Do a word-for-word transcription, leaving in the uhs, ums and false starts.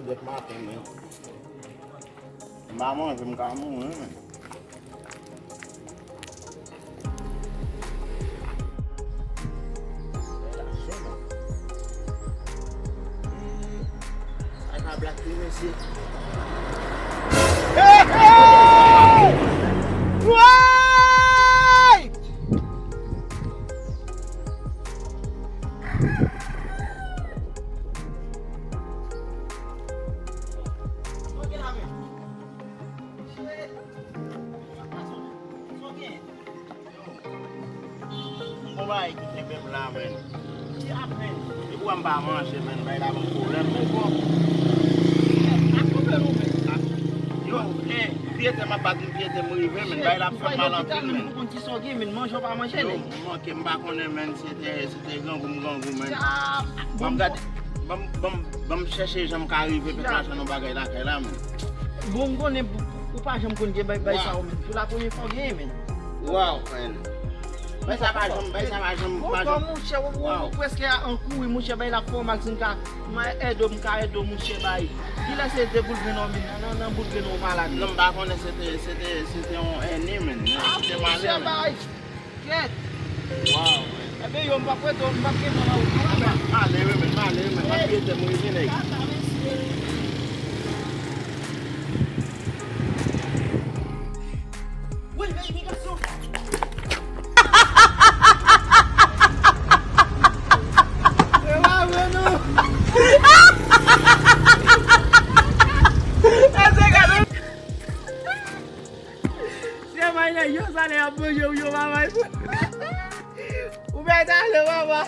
Dèk maten, men. M pa manje, m ka mouri, men. Ay, pa blak li, mesye. Hey, hey! Woy! Bon bagay ki kenbe m la, men. Ki ap, men? Depi w wè m pa manje, men, bay la ban m pwoblèm, men bon. Ak koupe nou, men. Yo, eh, pye tè m ap bat m, pye tè m rive, men, bay la ap fè m mal anpil, men. Ou konn ki sa w gen, men, manje w pa manje, nèg. Yo, m manke, m pa konnen, men, se te, se te grangou m grangou, men. Ban m gade, ban m, ban m, ban m chèche jan m ka rive pèp la jwenn yon bagay lakay la, men. Bon, m konnen ou pa janm konn gen bay, bay sa yo, men. Pou la premye fwa w genyen, men. Waw, men. Bay sa pa janm, bay sa pa janm, pa janm. Mouche, ou, ou, ou prèske an kouri, mouche, bay la fò, Maxine ka, mwen ede w, m ka ede w, mouche, bay. Kilè se de boul grenn w, men, nan, nan, nan boul grenn w malad. Non, m pa konnen se te, se te, se te yon èni, men. Se te malè, men. Kèt! Waw, men. Ebyen, yo, m p ap rete, m p ap gen mwen nan wout, non, men. Malere, men, malere, men. M ap pye tè m rive, nèg. Wi, men imigrasyon. Se pa vre, non. Èske gade? Se may nèg yo sa lè y ap manje ou yo pa may pou. Ou mèt ale, papa.